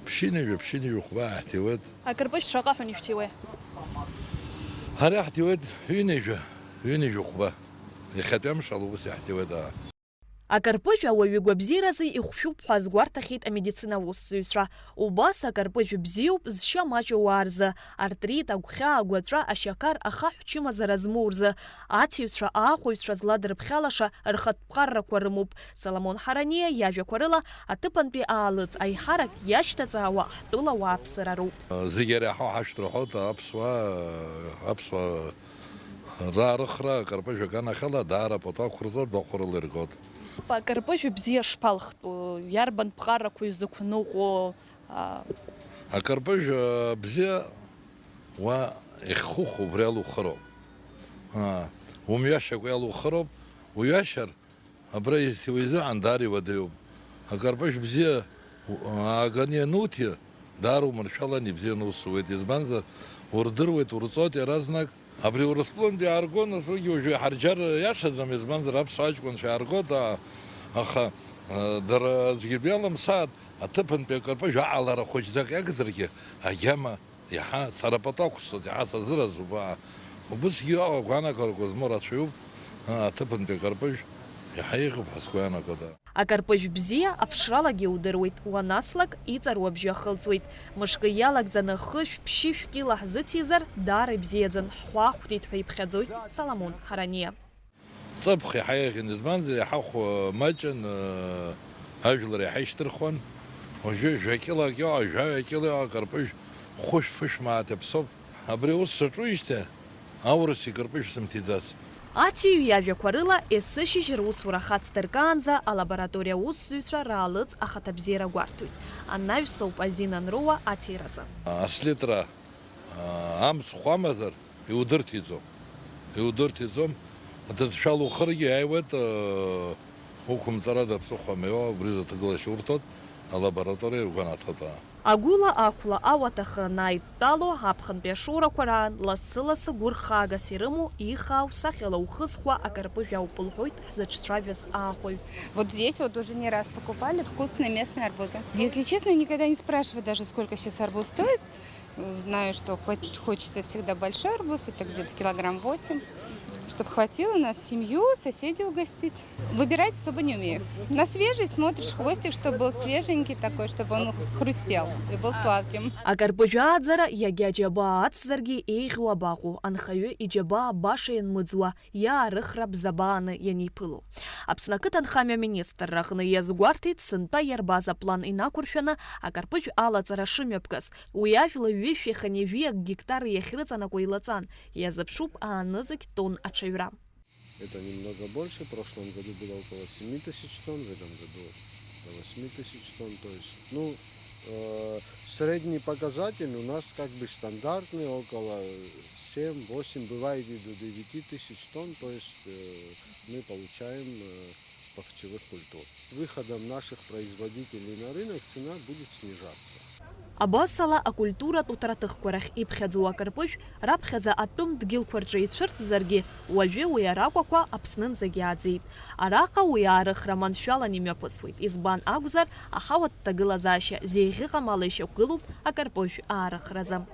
ԥшьынҩажәа, ԥшьынҩажәа хәба иаҳҭиуеит. Акарпыжә шаҟа ҳәа ишәҭиуеи? Ҳара иаҳҭиуеит ҩынҩажәа, ҩынҩажәа хәба. Иахьатәи амш ала ус иаҳҭиуеит, аа. Акарпыжә ауаҩы игәабзиаразы ихәшәуп ҳәа азгәарҭахьеит амедицина аусзуҩцәа. Убас акарпыжә бзиоуп зшьа маҷу ауаа рзы, артрит, агәхьаа, агәаҵәа, ашьақар, ахаҳә чымазара змоу рзы. Аҭиҩцәа, аахәаҩцәа зладырԥхьалаша рхатә ԥҟаррақәа рымоуп. Соломон Ҳараниа иажәақәа рыла, аҭыԥантәи аалыҵ аиҳарак иашьҭаҵаауа ҳтәыла уааԥсыра роуп. Зегь иреиҳау ҳашәҭ рҳәоит, аԥсуаа, аԥсуаа раарыхра акарпыжә аганахьала даара апату ақәырҵоит, бахәарыла иргоит. Акарпыжә бзиа шԥалхтәу, иарбан ԥҟарақәа изықәныҟәо? Аа. Акарпыжә, э, бзиа уа иахьхуху убри алухыроуп. Аа, умҩашьакәа иалухыроуп, уҩашьар, абра изҭиуа изыҳәан даара иуадаҩуп. Акарпыжә бзиа у-, ааганы иануҭи, даара уманшәалан ибзианы усуеит, избанзар, урдыруеит, урҵоит иаразнак. Абри Урыстәылантәи иааргон, нас уигьы уажәы иҳарџьар иашаӡам, избанзар, аԥсуа аҷкәынцәа иааргоит, а-, аха, а, дара аӡәгьы биаламсааит, аҭыԥантәи акарпыжә аҟалара хәыҷӡак иагзаргьы, агьама иаҳа сара пату ақәсҵоит, иаҳа сазыразуп, а, убысгьы иҟоу агәаанагарақәа змоу рацәаҩуп, а, аҭыԥантәи акарпыжә иаҳа еиӷьуп ҳәа сгәы иаанагоит, а. Акарпыжә бзиа аԥшралагьы удыруеит, уанаслак иҵару абжьы ахылҵуеит. Мышкы иалагӡаны хышә, ԥшьышә кьыла ҳзыцизар, даара ибзиаӡан, ҳхәы ахәҭеит ҳәа иԥхьаӡоит Соломон Ҳараниа. Ҵыԥх иаҳа еиӷьын, избанзар, иаҳа хә-, маҷын, э, ажәлар иаҳа ишьҭырхуан. Уажәы жәа кьылак иоуа, жәаҩа кьыла иоуа акарпыжә хәышә-фышә мааҭ иаԥсоуп. Абри аус саҿуижьҭеи, аурыс икарпыжә сымҭиӡац. Аҭиҩ иажәақәа рыла, есышьыжь русура хацдыркаанӡа алабораториа аусзуҩцәа раалыҵ ахаҭабзиара гәарҭоит. Анаҩс ауп азин анроуа аҭиразы. Аслитра, а, амцхә амазар, иудырҭиӡом. Иудырҭиӡом. Аҭыӡшәа лухыргьы иааиуеит, а, Уқәымҵарада аԥсыхәа амеиуа убри зыҭагылашьа урҭоит алабораториа ргәанаҭатәаа. Агәыла ақәла ауаҭахы анааидтәало, аԥхынтәи ашоурақәа раан лассы-лассы гәырхагас ирымоу, ихаау сахьала ухызхуа акарпыжә ауп, лҳәоит ҳзыҿцәажәаз аахәаҩ. Вот здесь вот уже не раз покупали вкусные местные арбузы. Если честно, никогда не спрашиваю даже, сколько сейчас арбуз стоит. Знаю, что хоть хочется всегда большой арбуз, это где-то килограмм восемь, чтобы хватило на семью, соседей угостить. Выбирать особо не умею. На свежий смотришь, хвостик, чтобы был свеженький такой, чтобы он хрустел и был сладким. Акарпыжә ааӡара иагьа џьабаа ацзаргьы еиӷьу абаҟоу, анхаҩы иџьабаа баша ианмыӡуа, иаарыхра бзабааны ианиԥыло. Аԥсны ақыҭанхамҩа аминистрра аҟны иазгәарҭеит, сынтәа иарбаз аплан инақәыршәаны акарпыжә алаҵара шымҩаԥгаз. Уи ажәла ҩышәи хынҩажәи гектар иахьрыҵанакуа илаҵан, иазыԥшуп аанызқь тонн аҽаҩра. Это немного больше, в прошлом году было около семи тысяч тонн, в этом году до восьми тысяч тонн. То есть, ну, э, средний показатель у нас как бы стандартный, около семь-восемь, бывает и до девяти тысяч тонн, то есть э, мы получаем э, с пахчевых культур. С выходом наших производителей на рынок цена будет снижаться. Абасала, акультуратә уҭраҭыхқәа рахь иԥхьаӡоу акарпыжә раԥхьаӡа атәым дгьылқәа рҿы ицәырҵзаргьы, уажәы уи аракәақәа Аԥснынӡагьы ааӡеит. Араҟа уи аарыхра маншәалан имҩаԥысуеит, избан акәзар, аҳауатә ҭагылазаашьа зеиӷьыҟамала ишьақәгылоуп акарпыжә аарыхразы.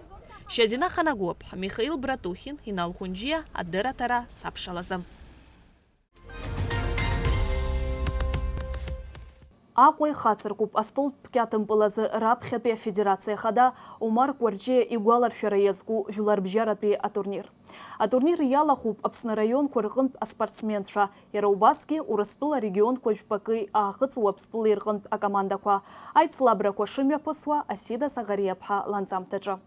Шьазина Ханагәыԥҳа, Михаил Братухин, Инал Хәынџьиа, адырраҭара Сабшалазы. Аҟәа ихацыркуп астолтә кьаҭымпыл азы раԥхьатәи афедерациа ахада Омар Кәарҷиа игәаларшәара иазку жәларбжьаратәи атурнир. Атурнир иалахәуп Аԥсны араионқәа рҟынтә аспортсменцәа, иара убасгьы Урыстәыла арегионқәа жәпакы Аахыҵ Уаԥстәылеи рҟынтә акомандақәа. Аицлабрақәа шымҩаԥысуа Асида Саӷариаԥҳа ланҵамҭаҿы.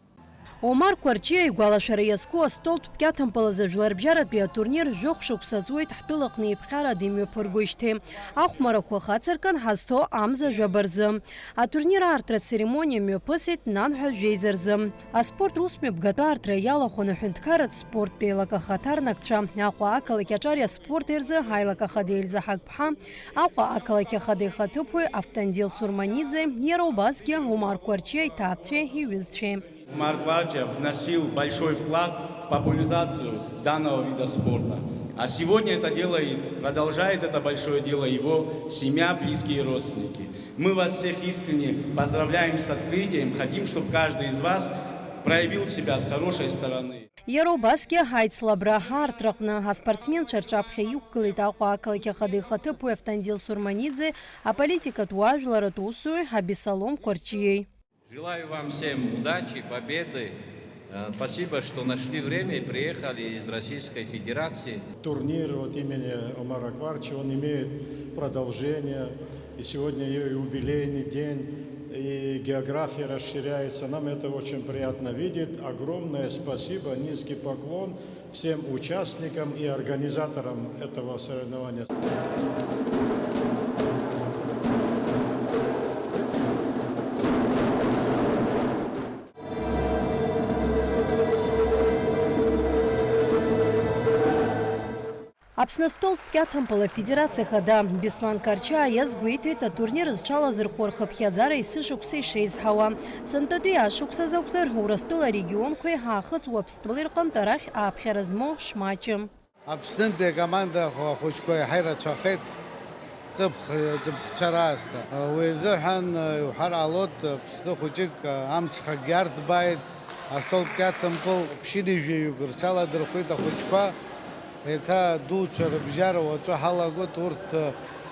Омар Кәарҷиа игәалашәара иазку астолтә кьаҭымпыл азы жәларбжьаратәи атурнир жәохә шықәса ҵуеит ҳтәылаҟны еиԥҟьарада имҩаԥыргоижьҭеи. Ахәмарақәа хацыркын ҳазҭо амза жәаба рзы. Атурнир аартра ацеремониа мҩаԥысит нанҳәа жәеиза рзы. Аспорт усмҩаԥгатә аартра иалахәын аҳәынҭқарратә спорттә еилак ахаҭарнакцәа, Аҟәа ақалақь аҿар аспорт еиза аилак ахада Ельза Ҳагԥҳа, Аҟәа ақалақь ахада ихаҭыԥуаҩ Автандил Сурманиӡе, иара убасгьы Омар Кәарҷиа иҭаацәеи иҩызцәеи. Омар Кварча вносил большой вклад в популяризацию данного вида спорта. А сегодня это делает, продолжает это большое дело его семья, близкие родственники. Мы вас всех искренне поздравляем с открытием. Хотим, чтобы каждый из вас проявил себя с хорошей стороны. Иара убасгьы аицлабра аартраҟны аспортсменцәа рҿаԥхьа иқәгылеит Аҟәа ақалақь ахада ихаҭыԥуаҩ Автандил Сурманиӡе, аполитикатә уаажәларатә усзуҩ Абисалом Кәарҷиеи. Желаю вам всем удачи, победы. Э, спасибо, что нашли время и приехали из Российской Федерации. Турнир от имени Омара Кварчи, он имеет продолжение. И сегодня её юбилейный день, и география расширяется. Нам это очень приятно видеть. Огромное спасибо, низкий поклон всем участникам и организаторам этого соревнования. Аԥсны астолтә кьаҭампыл афедерациа ахада Беслан Карчаа иазгәеиҭеит, атурнир зҽалазырхәо рхыԥхьаӡара есышықәса ишеизҳауа. Сынтәатәи ашықәсазы акәзар, Урыстәыла арегионқәеи Аахыҵ Уаԥстәылеи рҟынтә арахь ааԥхьара змоу шмаҷым. Аԥснынтәи акоманда ахәыҷқәа иаҳа ирацәахеит, ҵыԥх-, ҵыԥхцәа раасҭа. Уи азыҳәан иуҳәар ҟалоит, Аԥсны хәыҷык амҽхакгьы арҭбааит, астолтә кьаҭампыл ԥшьынҩажәаҩык рҽаладырхәит ахәыҷқәа. Еиҭа адуцәа рыбжьара уаҵәы ҳалагоит, урҭ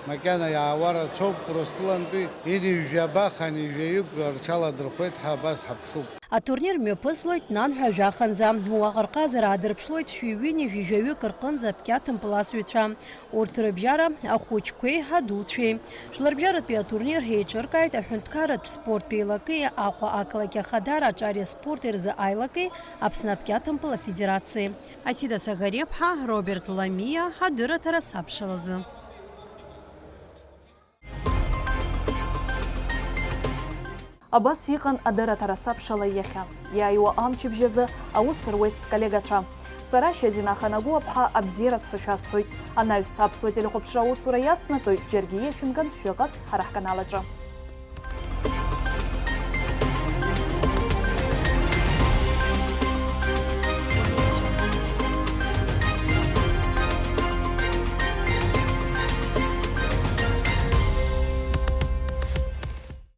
макьана иаауа рацәоуп, Урыстәылантәи ҩынҩажәаба, хынҩажәаҩык рҽаладырхәеит ҳәа абас ҳаԥшуп. Атурнир мҩаԥыслоит нанҳәа жәаханӡа. Уаҟа рҟазара аадырԥшлоит шәи ҩынҩажәи жәаҩык рҟынӡа акьаҭампыл асыҩцәа. Урҭ рыбжьара ахәыҷқәеи ҳадуцәеи. Жәларбжьаратәи атурнир еиҿыркааит аҳәынҭқарратә спорттә еилаки Аҟәа ақалақь ахадара аҿари аспорти рзы аилаки Аԥсны акьаҭампыл афедерациеи. Асида Сагариаԥҳа, Роберт Ламиа, адырраҭара Сабшалазы. Абас иҟан адырраҭара Сабшала иахьа. Иааиуа амчыбжь азы аус руеит сколлегацәа. Сара Шьазина Ханагәыаԥҳа абзиараз ҳәа шәасҳәоит. Анаҩс аԥсуа телехәаԥшра аусура иацнаҵоит, џьаргьы иашәымган шәыҟаз ҳара ҳканал аҿы.